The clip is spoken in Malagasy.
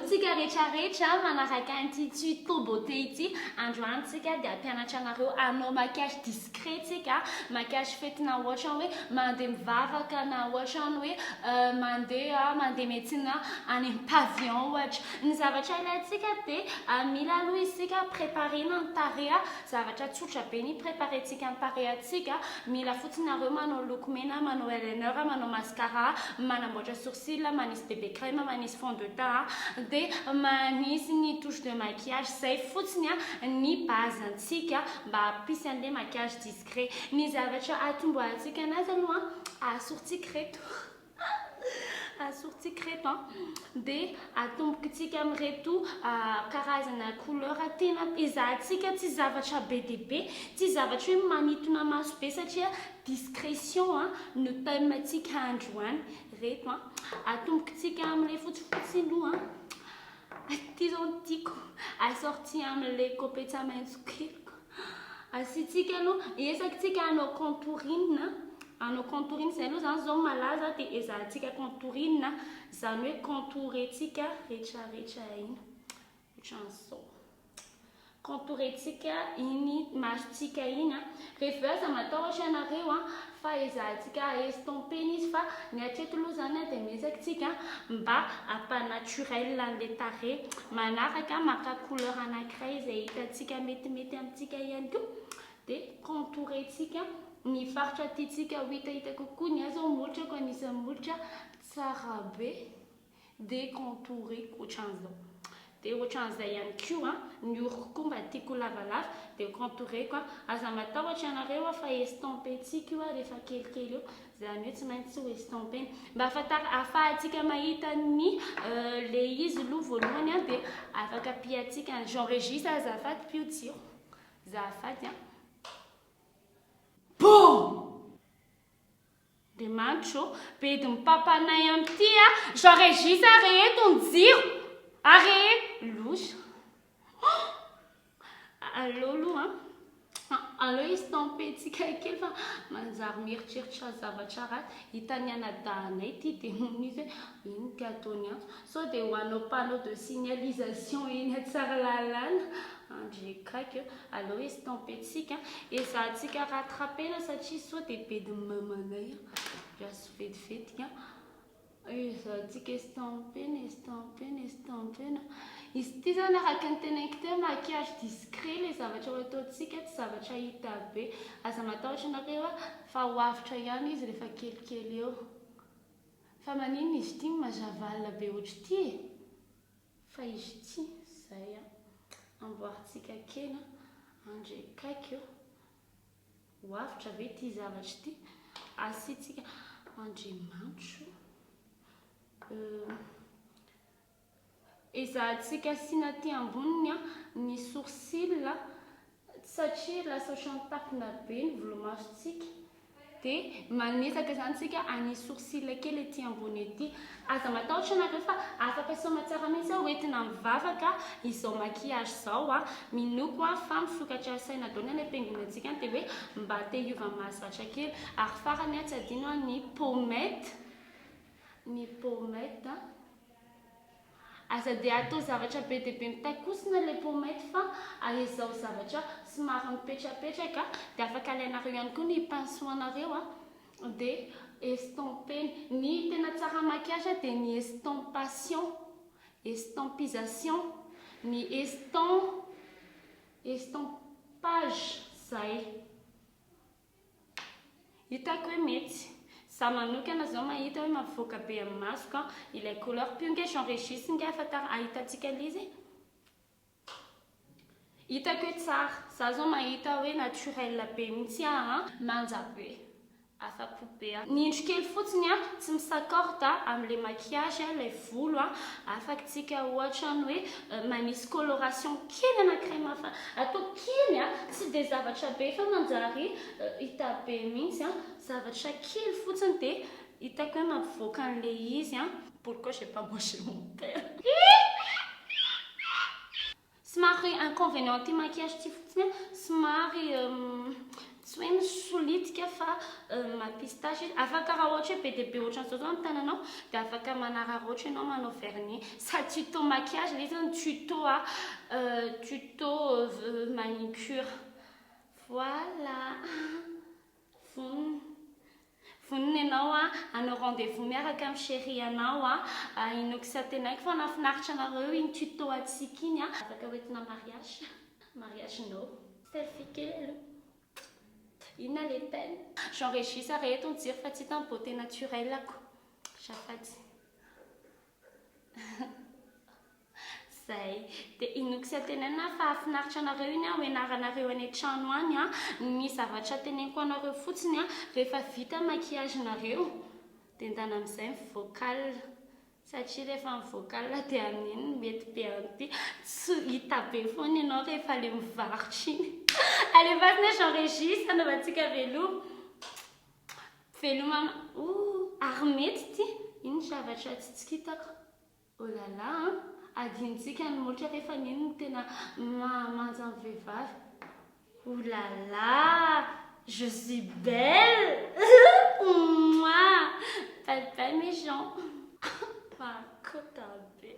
tsika rehetrarehetra manaraka an'ity tuto beauté ity. Androany tsika dia hampianatra anareo hanao maquillage discret tsika, maquillage fetina ohatra hoe mandeha mivavaka na ohatra ny hoe mandeha mandeha miantsena any amin'ny pavillon ohatra. Ny zavatra ilaintsika dia mila aloha isika préparer-na ny tarehy, zavatra tsotra be ny préparer-ntsika ny tarehintsika, mila fotsiny nareo manao lokomena, manao eyeliner, manao mascara, manamboatra sourcil, manisy BB crème, manisy fond de teint, dia manisy ny touche de maquillage, izay fotsiny ny base antsika mba hampisy an'ilay maquillage discret. Ny zavatra atombohantsika anazy aloha, asorintsika ireto, asorintsika ireto an, dia atombokitsika amin'ireto karazana couleur tena ezahantsika tsy zavatra be dia be, tsy zavatra hoe manintona maso be satria discrétion no thème antsika androany. Ireto an, atombokitsika amin'ilay fotsifotsy aloha an, ity izao no tiako, assorti amin'ilay kopetsa maitso keliko. Asiantsika aloha, ezakitsika hanao contouring, hanao contouring, izay aloha izany izao malaza dia ezahantsika contouring, izany hoe contourer-tsika rehetrarehetra iny, ohatran'izao. Contourer-tsika iny masontsika iny an. Rehefa avy eo aza matahotra ianareo an, fa ezahantsika estomper-na izy fa ny hatreto aloha izany an dia miezaka tsika mba hampa-naturel an'ilay tarehy. Manaraka maka couleur anankiray izay hitantsika metimety amintsika ihany koa dia contourer-tsika ny faritra tiantsika ho hitahita kokoa. Ny ahy izao molotrako anisan'ny molotra tsara be. Dia contourer-ko ohatran'izao. Dia ohatran'izay ihany koa ny oroko koa mba tiako ho lavalava dia contourer-ko an. Aza matahotra ianareo fa estomper-tsika io rehefa kelikely eo. Izany hoe tsy maintsy ho estomper-na. Mba ahafantar- ahafahantsika mahita ny le izy aloha voalohany an dia afaka pihantsika ny Jean Régis azafady pio jiro. Azafady an. Boum! Andriamanitra ô, bedin'ny papanay amin'ity a! Jean Régis areheto ny jiro! Areheto! Loza! Aleo aloha an! Aleo estomper-tsika kely fa manjary mieritreritra zavatra ratsy. Hitan'ny anadahinay ity dia hono izy hoe ino ty ataony ato? Sao dia ho hanao panneau de signalisation eny Tsaralalàna? Andriakaiky ô! Aleo estomper-tsika, ezahantsika rattraper-na satria sao dia bedin'ny mamanay an! Raso vetivety an! Ezahantsika estomper-na, estomper-na, estomper-na. Izy ity izany araka ny teneniko teo maquillage discret ilay zavatra ho ataontsika, tsy zavatra hita be. Aza matahotra nareo fa ho avotra ihany izy rehefa kelikely eo. Fa maninona izy ity no mazava alina be ohatr'ity e? Fa izy ity zay an, amboarintsika kely an, Andry akaiky eo, ho avotra ve ity zavatra ity? Asiantsika Andriamanitro o, ezahantsika asiana aty amboniny an ny sourcil satria lasa ohatran'ny takona be ny volomasontsika dia manezaka izany tsika hanisy sourcil kely ety ambony ety. Aza matahotra ianareo fa afaka soamatsara mihitsy aho hoentina mivavaka izao maquillage izao a, minoko aho fa misokatra saina daholo ny any am-piangonantsika any dia hoe mba te hiova ny mahazatra kely. Ary farany tsy adino ny pommade, ny pommade. Aza dia atao zavatra be dia be mitakosina ilay pommette fa aezao zavatra somary mipetrapetraka dia afaka alainareo ihany koa ny pinceau anareo a dia estomper-na. Ny tena tsara maquillage dia ny estompation, estompisation, ny estomp, estompage zay. Hitako hoe mety. Za manokana zao mahita hoe mampivoaka be amin'ny masoko an, ilay couleur pio nge Jean Régis nge afatara ahitantsika le izy e. Hitako hoe tsara. Za zao mahita hoe naturel be mihitsy aho an. Manja be. Afa-po be aho. Ny indro kely fotsiny an, tsy mi-s'accorde amin'ilay maquillage ilay volo an. Afaka tsika ohatra ny hoe manisy coloration kely anankiray mafa atao kely an, tsy dia zavatra be fa manjary hita be mihitsy an, zavatra kely fotsiny dia hitako hoe mampivoaka an'ilay izy an. Pourquoi j'ai pas mangé mon pain? Somary inconvenient ity maquillage ity fotsiny an, somary tsy Tsy hoe misolitika fa mampisy tache izy. Afaka raha ohatra hoe be dia be ohatran'izao zao ny tananao dia afaka manararaotra ianao manao vernis. Sady tuto maquillage ilay izy no tuto a, tuto manicure. Voilà. Vonona. Vonona ianao a, hanao rendez-vous miaraka amin'ny chéri anao a. Inoako sy antenaiko fa nahafinaritra anareo iny tuto antsika iny a. Afaka hoentina mariage. Mariage-nao. Selfie kely. Inona le peine? Jean Régis areheto ny jiro fa tsy hita ny beauté naturelle-ko. Azafady. Zay. Dia inoako sy antenaina fa hahafinaritra anareo iny an, hoenaranareo any an-trano any an. Ny zavatra teneniko anareo fotsiny an, rehefa vita maquillage-nareo dia ndana amin'izay ny vocal. Satria rehefa ny vocal dia amin'iny no mety be an'ity. Tsy hita be foana ianao rehefa le mivarotra iny. Alefaso ny Jean Régis hanaovantsika veloma. Veloma oh, ary mety ity. Ino zavatra tsy tsikitako. Oh là là an! Adinontsika ny molotra rehefa iny no tena mahamanja ny vehivavy. Oh là là! Je suis belle! Mouah! Bye bye mes gens! Mahakota be.